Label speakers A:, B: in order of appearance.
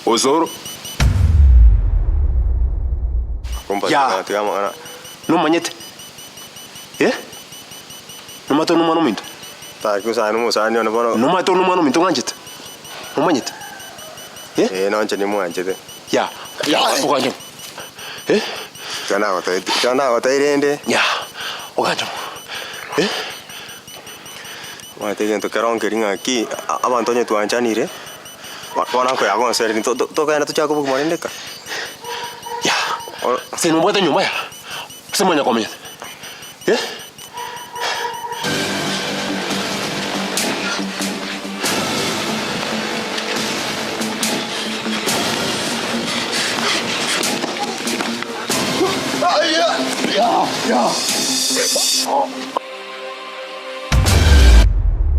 A: Osoro.
B: Yaa.
A: Nomanyete? Eh? Nomanyete ore nomwana ominto?
B: Taki osani omosani one bono.
A: Nomanyete ore nomwana ominto ng'anchete? Nomanyete? Eh?
B: Ee nonche nimwanchete.
A: Ya, ya, ogancha. Eh?
B: Tiga nagotebi, tiga nagotebi rende.
A: Ya, ogancha. Eh?
B: Omanyete egento kero nkeri ng'aki, abanto onye twanchanire, bono nkoya gonsereri to- to- tokogenda tochake obogima rende ka.
A: Ya, ase nobwate nyomba ya, ase mwanya komenya. Eh?